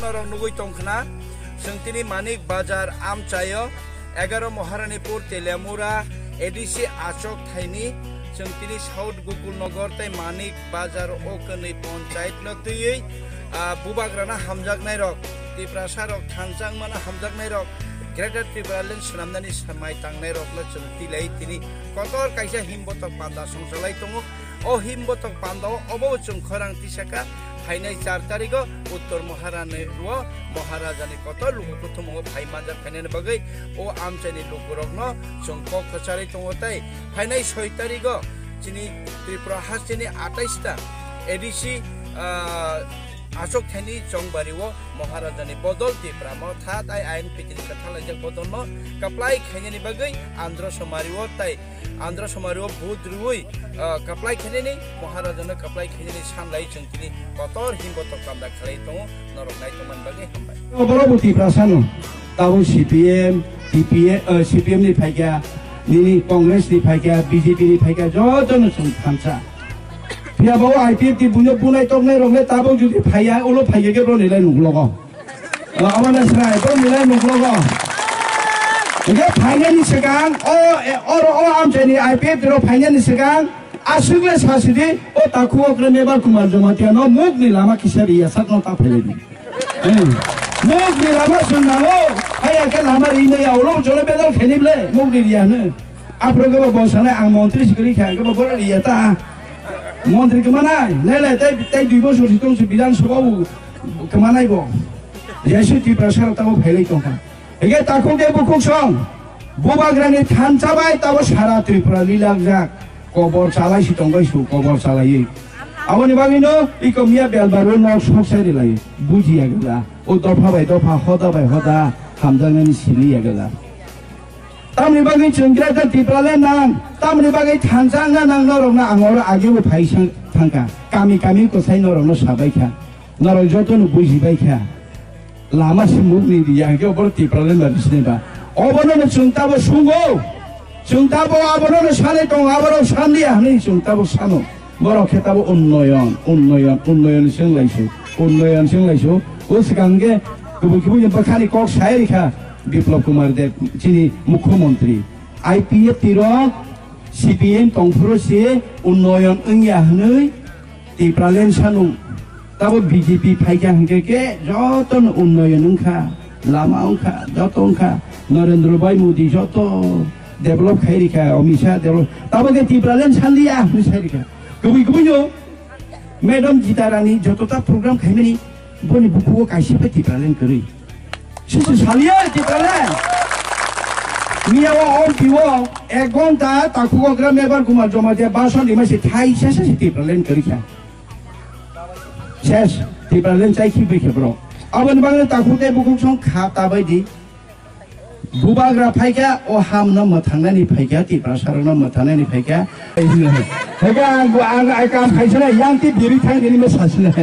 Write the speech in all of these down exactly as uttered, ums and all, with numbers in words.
Norok nugwi tongkhna, chwng tini Manik Bazar amchaio, egaro Maharanipur Teliamura A D C achok thaini, chwng tini South Gokul Nagar tei Manik Bazar o kwnwi ponchayat no twiwi, ah, bubagrana hamjaknairok, Tiprasa rok thansa wngmano hamjaknairok, Greater Tipraland swnamnani samai tangnairokno chwng tilai tini kotor kaisa himbotok panda songchalai tongo. O himbotok pandao obo chwng khorang tisaka phainai char tarigo Uttor Maharani o Maharajani kotor luku kuthumungo phai manjak phainani bagwi o amchaini lukurokno chwng kok kwcharwi tongo tei phainai soi tarigo chini Tripura hasteni atais ta A D C, ah, achok thaini chongbari o Maharajani bodol Tipra Motha tei I N P T ni kwthalaijak bodolno kaplai khainani bagwi Andhra Somari o tei Andhra Somari o vote rwui, ah, kaplai khainani, Maharajano kaplai khainani sanlai chwng tini kotor himbotok panda khlai tongo, norok nai tongmani bagwi hambai. Borok bo Tiprasano, tabuk C P M, T P M, ah, C P M ni phaikha, nini Congress ni phaikha, B J P ni phaikha, jotono chwng thansa. Phiya bo I P F T buino bunai toknai rokle tabuk jodi phaiya, ulo phaiya khe borok nilai nuklogo. Abana swnai, borok nilai nuklogo. Hingke phainani swkang, o, e, oro, o amchaini I P F T rok phainani swkang, aswkle sasidi, o takhuk okre Mebar Kumar Jamatia no mukni lama kisa riya sakno ta phailai di. Hmm. Mukni lama swngnango, haiya khe lama rinai ya, ulo jole bedal khaini ble, mukni riya hwno. Aphuru khe bo bwskanai ang montri sikiri kha, khe bo borok riya ta. Montri kwmanai, le le, tei, tei dui bosor si tong si Bidhan Sabha bo kwmanai bo. Jesu Tiprasa rok tamo phailai tongkha. Hingke takhuk de bukhuk song, bubagrani thansa bai tabo sara Tripura lilagjak. Kobor chalai si tongbai su, kobor chalaiwi. Aboni bagwino iko miya belbaru nok sok sai rilai. Bujiya gela. O dopha bai dopha, hoda bai hoda, hamjaknani siliya gela. Tamni bagwi chwng Greater Tipraland nang, tamni bagwi thansa wngna nang norokno ang oro agebo phai sa thangkha. Kami kami kwsai norokno sabaikha. Norok jotono bujibaikha. Lama se mukni riya hwnkhe oborok Tipraland ba bisini ba. Obonono chwng tabo sungo. Chwng tabo abonono sanai tongo, aborok sanliya hwnwi chwng tabo sano. Borok khe tabo unnoyon, unnoyon, unnoyon se wng laisu, unnoyon se wng laisu. O swkang khe kubui kubui ni bwkhani kok sai rikha Biplab Kumar Deb, chini mukhyamantri. I P F T rok C P M tongphuru se unnoyon wngya hwnwi Tipraland sanu. Tabo B J P phaikha hwnkhe khe jotono unnoyon wngkha, lama wngkha, joto wngkha. Narendra Bhai Modi joto develop khai rikha, Amit Shah develop. Tabo khe Tipraland sanliya hwnwi sai rikha. Kubui kubui no Madam Jita Rani joto ta program khaimani boni bukhugo kaisa bai Tipraland kwrwi. Sisi saliya Tipraland. Miya o M P o ek ghonta takhuk okra Mebar Kumar Jamatia bason rima se thaisa se Tipraland kwrwi kha. Ses, Tipraland chai khi bai khe bro. Aboni bagwi takhuk tei bukhuk song kha ta bai di. Bubagra phaikha, o hamno mwthangnani phaikha, Tiprasarokno mwthangnani phaikha. Phaikha ang, ang, ang kam khaisana, yang ti biri thang dini ma sasina.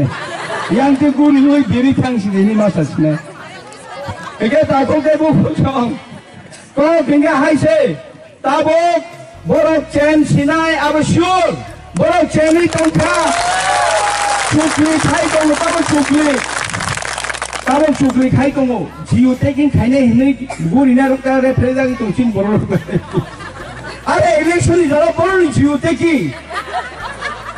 Yang ti guri ui biri thang si dini ma sasina. Phaikha takhuk tei bukhuk song. Kok hingga hai se. Tabuk borok chen sinai abo sure. Borok chenwi tongkha. Chukli khai tongo, tabuk chukli. Tabuk chukli khai tongo. Geotagging khainai hinwi gurina rokta referee jagwi tongsin borok rok. Are election ni jora borok ni geotagging.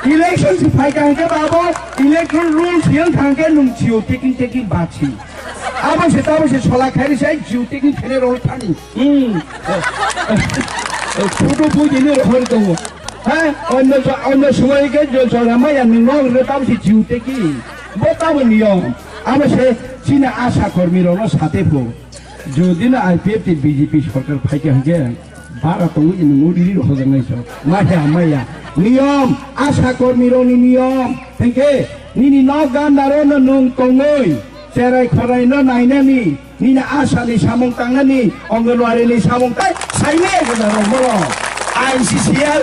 Election si phai kha hwnkhe babo electoral rules yang thangkhe nung geotagging tagging bachi. Abo se tabo se sola khairi sai geotagging khainai rok thani. Hmm. Photo bui dini rohor tongo. Ha? Onno, onno somoi ke jo jora maya ni nok re tam si jiu te ki. Bo tamo niyom. Amo se chini asha kormi rok no sate pho. Jodi no I P F T B J P sorkar phaikha hwnkhe bara tongo ini ngori ri rohor nai so. Maya, maya. Niyom, asha kormi rok ni niyom. Hwnkhe nini nok gandaro no nung tongoi. Cherai khorai no nainani. Nini asha ni samung tangnani, Anganwadi ni samung tai, saimaya gana rok boro. I M C C L,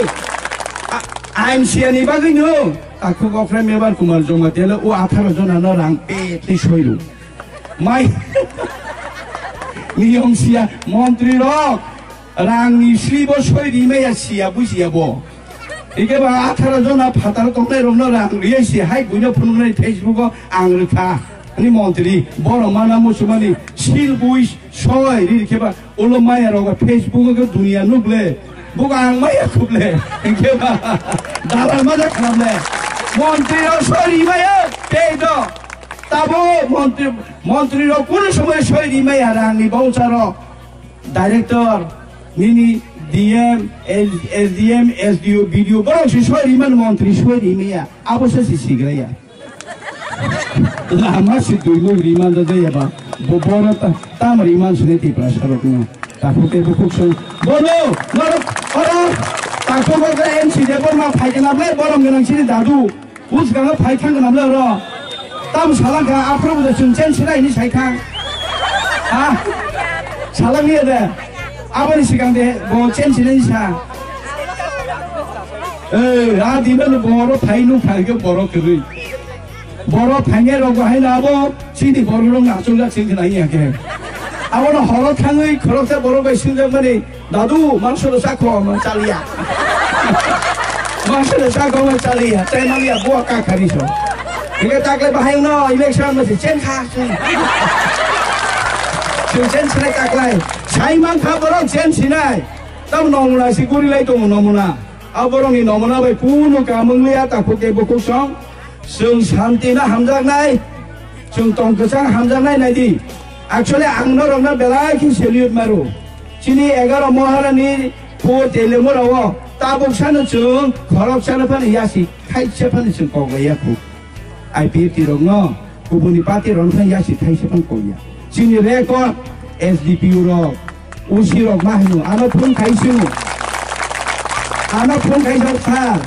a-, I M C L ni bagwi no, takhuk okra Mebar Kumar Jamatia le o atharo jona no rang pe twi soiru. Mai, niyom siya, montri rok, rang ni slibo soi rimaya siya bujiya bo. Ike ba atharo jona phatar tongnai rok no rang riya si hai buino phunuknai Facebook o ang rwkha. Ni montri, borok mana muchumani, sil bui soi ri khe ba, ulo maya rogo Facebook o dunia nugle, buga ang maya khuble, khe ba, dalal maja khamle, montri rok soi ri maya, tei do, tabo montri, montri rok kunu somoy soi ri maya rang ni bongsa rok, director, nini D M, S D M, S D O, B D O, borok si soi ri man montri soi ri maya, abo se si sigra ya. Lama si dui mui riman da jaya ba. Bo boro ta, tam riman sini Tiprasa rok no. Takhuk tei bukhuk song. Bono, norok, oro, takhuk rok M C de borma phai gana ble, borom gana sini dadu. Us gana phai thang gana ble oro. Tam salang ka, aphro bo chwng chen sinai ni sai thang. Ha? Salang ni de. Aboni sikang de, bo chen sinai ni sa. Eh, a di no boro phai nu phai ke boro kwrwi. Borok phainai rok bo haino abo chini borok rok no achuk jak sing khna ya khe. Abo no horo thangwi khoroksa borok bai sing jak mani, "Dadu, mangso no chakho," ma chaliya. "Mangso no chakho," ma chaliya. Tai maliya bo ka khari so. Ike takle bahai no election ma se chen kha. Sing chen sre taklai. Sai mang kha borok chen sinai. Tam nomuna si guri lai tongo nomuna. Aborokni nomuna bai kunu kamung liya takhuk tei bukhuk song. Chwng santi no hamjaknai, chwng tong kwchang hamjaknai nai di. Actually, ang norokno belai khe salute maro. Chini egaro Maharani phu Telemura o tabuk sano chwng khorok sano phano yasi thaisa phano chwng kok ya khu. I P F T rokno kubuni party rokno phano yasi thaisa phano kok ya. Chini record S D P O rok, O C rok ma hino, ano phone khai sino. Ano phone khai sir,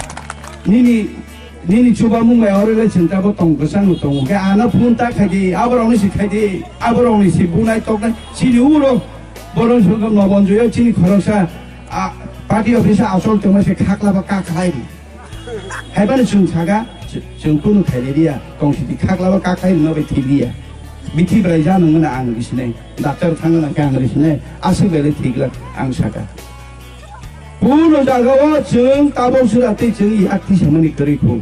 nini Nini chubamung bai oro le chwng tabo tong kwchang no tongo. Khe ano phone ta khai di, aborok ni si khai di, aborok ni si bunai toknai. Chini uro borok songkha Nobonjoyo chini khoroksa, a, party office achol tongma se khakla ba ka khlai di. Hai bani chwng saka, chwng kunu khai le dia, tong si di khakla ba ka khlai no bai thik dia. Bithi brai ja nang mano ang ri sinai, doctor thang nang khe ang ri sinai, aswk bai le thik la ang saka. Puno jagao chwng tabok sura tei chwng yak tisamani kwrwi khu.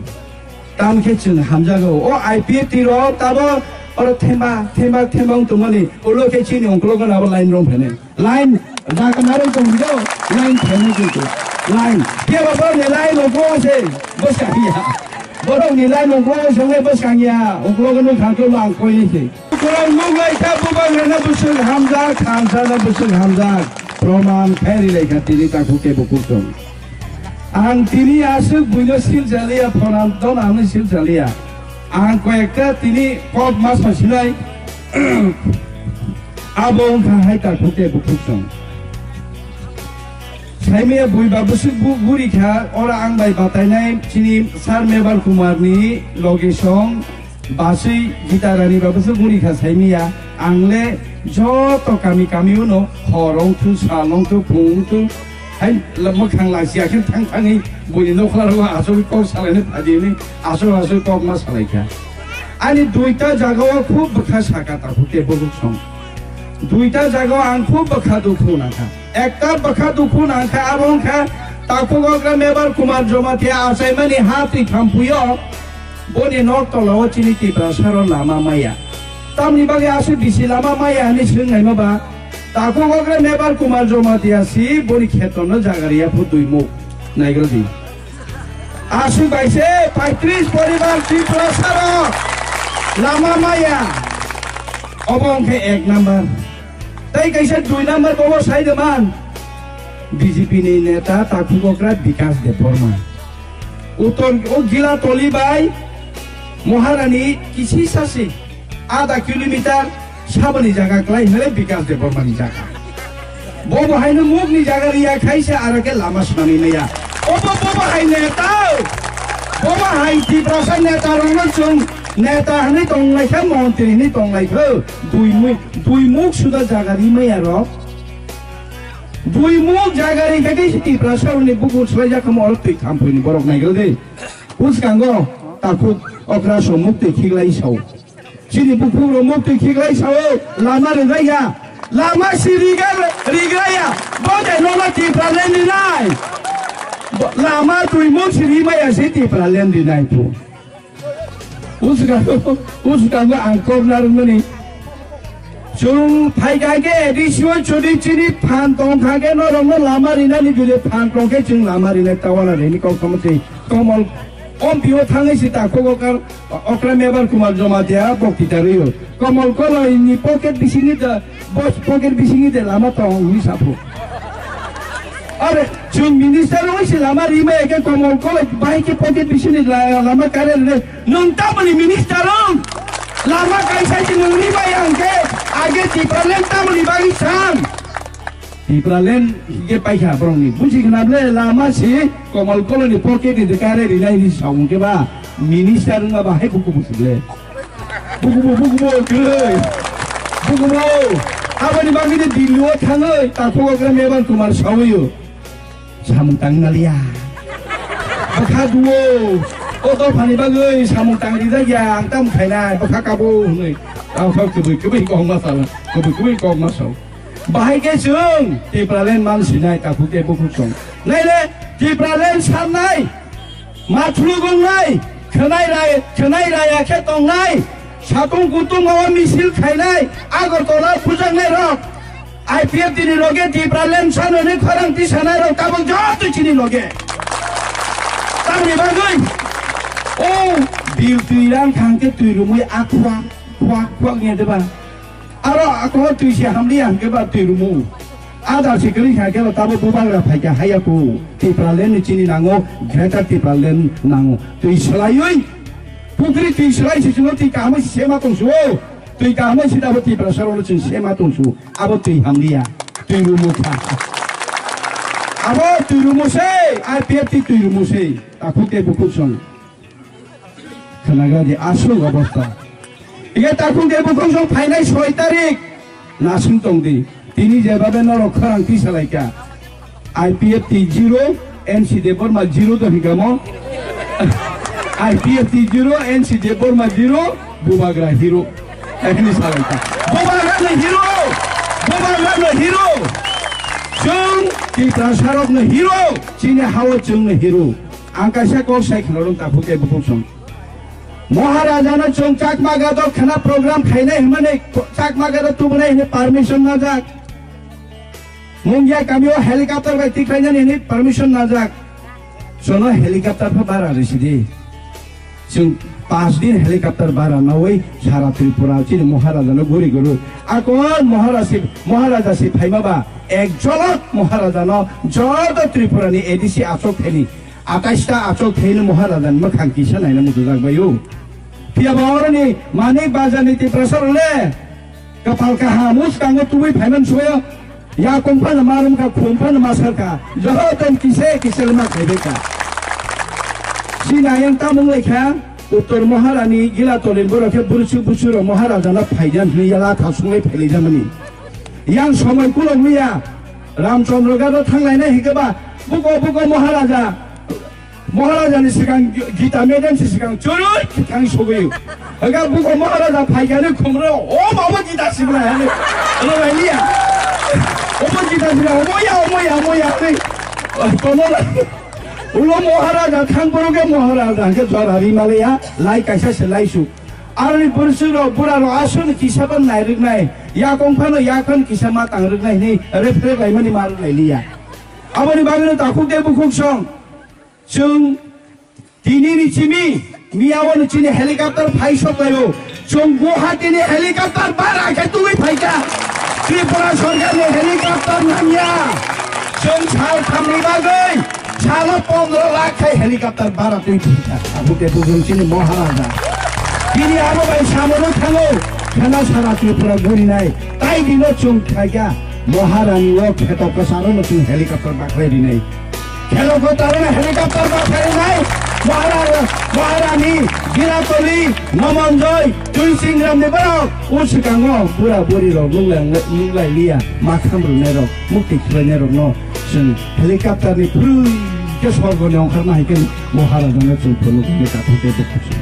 Tamkhe chwng hamjago. O I P F T rok tabo oro themba, themba, themba wng tongmani. Ulo khe chini ungkulugo abo line rong phene. Line jaga narwk tong jo, line phene jo. Line. Phiya ba borokni line ungkulugo se bwskango ya. Borokni line ungkulugo se ungkulugo bwskango ya. Ungkulugo nukha khe ulo ang koini se. Kwrwng nuknai khe bubagrano bwswk hamjak, thansano bwswk hamjak, proman khe rilai kha tini takhuk tei bukhuk chwng. Ang tini aswk buino sil chaliya, phonan don ano sil chaliya. Ang koyekta tini kok ma sasinai, abo wngkha hai takhuk tei bukhuk chwng. Saimaya bui ba bwswk bu-, buri kha, ora ang bai batainai chini Sir Mebar Kumar ni loge song, Basui Gita Rani ba bwswk buri kha saimaya, ang le joto kami kami uno hor wng thu, sal wng thu, phung wng thu, hai la-, mwkhang lachi ya khe thang thangwi buini nokhla rogo asogwi kok salainai phadi hwnwi asok asok kok ma salai kha. Ani duita jagao khub bwkha saka takhuk tei bukhuk song. Duita jagao ang khub bwkha dukhu nangkha. Ekta bwkha dukhu nangkha, abo wngkha takhuk okra Mebar Kumar Jamatia achaimani ha twi thampuio, boni nok tolao chini Tiprasaro lama maya. Tamni bagwi aswk bisi lama maya hinwi swngnaima ba, takhuk okra Mebar Kumar Jamatia si boni khetorno jaga riya phu Duimuk. Naigrodi. Aswk bai se paitris poribar Tiprasaro lama maya. Obo wngkha ek number. Tei kaisa dui number bobo sai de man. B J P ni neta takhuk okra Bikas Debbarma. Uttor o Gila Toli bai Maharani kisi sasi adha kilometer saboni jaga klai hwnle Bikas Debbarma ni jaga. Bobo haino mukni jaga riya khaisa aro khe lama swnamwi maya. Obo bobo hai neta. Bobo hai Tiprasa neta rokno chwng neta hwnwi tonglai kha, montri hwnwi tonglai kha. Dui muk, dui muk suda jaga ri maya rok. Dui muk jaga ri kha khe Tiprasa rokni bukur swlai jak kha mo oro twi thamphuni borok naigrodi. Bwskango takhuk okra so muk twi khiklai sao. Chini bukhuk rok muk twi khiklai sao, lama rwjai ya. Lama si riga, riga ya. Bo de nono Tipraland rinai. Bo-, lama twi muk si ri maya si Tipraland rinai phu. Uskango, uskango ang kok narwkmani. Chwng phaikha khe A D C o chudi chini phan tongkha khe norokno lama rinani jodi phan tongkhe chwng lama rinai tawana rini kok tongmani. Komol M P o thangwi si takhuk okra, okra Mebar Kumar Jamatia boktita rwio. Komol Koloi ni pocket bisingni da Bos pocket bisingni de lama tong hwnwi sapho. Are, chwng minister wngwi se lama rimaya khe Komol Koloi bahai khe pocket bisingni la-, lama kare rwle. Nwng tamoni minister wng? Lama kaisa se nwng rimaya hwnkhe age Tipraland tamoni bagwi san? Tipraland hwnkhe paikha borokni. Buji khna ble lama se Komol Koloi ni pocket ni de kare rinai hwnwi sa hwnkhe ba minister wngma bahai buku busu ble. Bukubo, bukubo, kwrwi. Bukubo. Aboni bagwi de Delhi o thangwi, takhuk okra Mebar Kumar sawi o. Samung tang naliya. Bwkha duo. O dophani bagwi samung tang rijak ya, ang tam khainai, bwkha kabo hwnwi. Ang kha kwbwi, kwbwi kok ma sal, kwbwi, kwbwi kok ma sao. Bahai khe chwng Tipraland man sinai, takhuk tei bukhuk song. Naile, Tipraland sannai. Mathru gongnai, khwnai rai-, khwnai raya khe tongnai, satung kutung o misil khainai, Agartala bujaknai rok, I P F T ni loge Tipraland sanani khorang tisanai rok tabuk joto chini loge. Tamni bagwi, o bil twi rang khang khe twi rumui a khuak, khuak, khuak nya deba. Aro ako twi se hamliya hwnkhe ba twi rumu. Ada se kwrwi kha khe ba tabo bubagra phai kha haya ku. Tipraland ni chini nango, Greater Tipraland nango. Twi swlaiwi, pukri twi swlai se chwngno twi kaham se sema tongsu o. Twi kaham se tabo Tiprasa rokno chwng sema tongsu. Abo twi hamliya, twi rumu kha. Abo twi rumu se, I P F T twi rumu se. Takhuk tei bukhuk song. Khwnagra di aswk obostha. Ike takhuk de bukhuk song phainai soi tarik. Nasing tong di. Tini jebabe norok khorang tisa lai kha. I P F T zero, N C Debbarma zero do hingamo. I P F T zero, N C Debbarma zero, Bubagra hero. Ekni salai kha. Bubagra no hero. Bubagra no hero. Chwng Tiprasa rok no hero. Chini hao chwng no hero. Ang kaisa kok sai khna rwng takhuk tei bukhuk song. Maharaja no chwng Chakma gadok khna program khainai hwnmani Chakma gadok tubunai hwnwi permission najak. Mungia kami o helicopter bai tikhlainani hwnwi permission najak. Chwngno helicopter pha bara rwsidi. Chwng panch din helicopter bara nawi sara Tripura chini Maharaja no guri guru. Akon Maharaja si, Maharaja si phaima ba ek jolot Maharaja no joto Tripura ni A D C achok thani. Atais ta achok theino Maharaja ni mwkhang kisa naina muchujak bai o. Phiya ba oroni Manik Bazar ni Tiprasa rok le kapal kaham uskango tubui phaiman suyo. Ya kong phano ma rum kha, khum phano ma sar kha. Joto kise kise le ma khai bai kha. Sina yang tamung lai kha, Uttor Maharani gila tolin borok khe burusu busu rok Maharaja no phaijan hwnwi yala thasung lai phailai jamani. Yang somoi kulok liya, Ramchandra gado thanglainai hikhe ba, buko buko Maharaja, Maharaja ni sikang Gita madam si sikang churui thang sugui. Aga buko Maharaja phaikani khumro, o babo Gita sibra hani. Ano bai liya. Obo Gita sibra, omo ya, omo ya, omo ya, ni. Tono la. Ulo Maharaja thang poro ke Maharaja ke jora ri male ya, lai kaisa se lai su. Aroni bursu ro, bura ro, asun kisa ban nai rik nai. Ya kong phano, ya khan kisa ma tang rik nai ni, refre lai mani ma rik lai liya. Aboni bagwi no takhuk de bukhuk song. Chwng tini ni chimi, miya wano chini helicopter phai sok layo. Chwng Guwahati ni helicopter bara khe tubui phaikha. Tripura sorkar ni helicopter nangya. Chwng sal thamni bagwi salo pondro lakh khai helicopter bara twi phaikha. Abo khe bujung chini Maharaja. Tini abo bai samono thango. Khena sara Tripura gurinai. Tai dino chwng phaikha. Maharani o kheto kwcharo no chwng helicopter bakhlai rinai. Khelo ko tarana helicopter ba kharinai, Mahara-, Maharani, Giratoli, Nomonjoi, Tuisingram ni borok, o swkango bura buri rok nuklai, nuklai liya, makham rwnai rok, mukti khwlainai rok no chwng helicopter ni phuru khe sorgo ni ongkhar ma hai khe Maharaja no chwng phunuk ni kathok tei bwkhak.